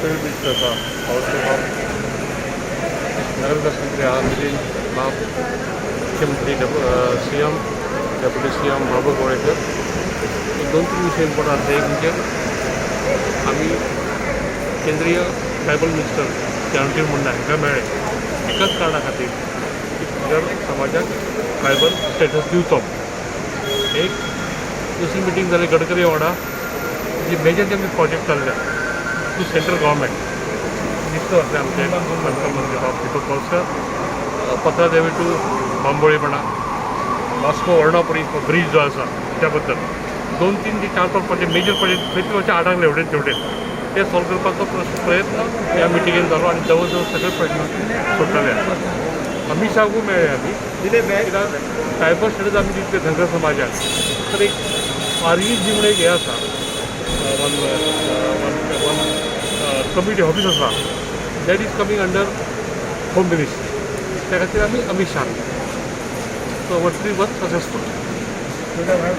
State minister आसा बाब, नगरविकास मंत्री आहा मिलिंद बाब, मुख्यमंत्री, सीएम, डेप्युटी सीएम बाबू गोवेकर. एक दोन तीन विषय इम्पॉर्टंट आसा. एक म्हणजे आमी केंद्रीय ट्रायबल मिनिस्टर चरणशील मुंडा हांकां मेळ्ळे एकाच कारणा खातीर की धनगर समाजाक ट्रायबल स्टेटस दिवचो. एक दुसरी मिटींग जाली गडकरी वांगडा, जी मेजर जे आमचे प्रोजेक्ट चल्ल्या टू सेंट्रल गव्हर्मेंट मिनिस्टर आसले आमचे बांदकाम मंत्री बाब दीपक पावसकर, पत्रादेवी टू बांबोळी म्हणा, वास्को वर्णापुरी ब्रीज जो आसा त्या बद्दल दोन तीन जे चार पांच प्रोजेक्ट, मेजर प्रोजेक्ट थंय वचे आडांगले हेवटेन तेवटेन, ते सॉल्व करपाचो प्रयत्न ह्या मिटिंगेन जालो आनी जवळ जवळ सगळे प्रश्न सोडटले. अमीत शाहकूय मेळ्ळे आमी, कित्याक ट्रायबल स्टेटस आमी दितले धनगर समाजाक तर एक आर ई जी म्हणून एक हें आसा, one one one committee office आसा, that is coming under home ministry. त्या खातीर आमी Amit Shah. So our trip was successful.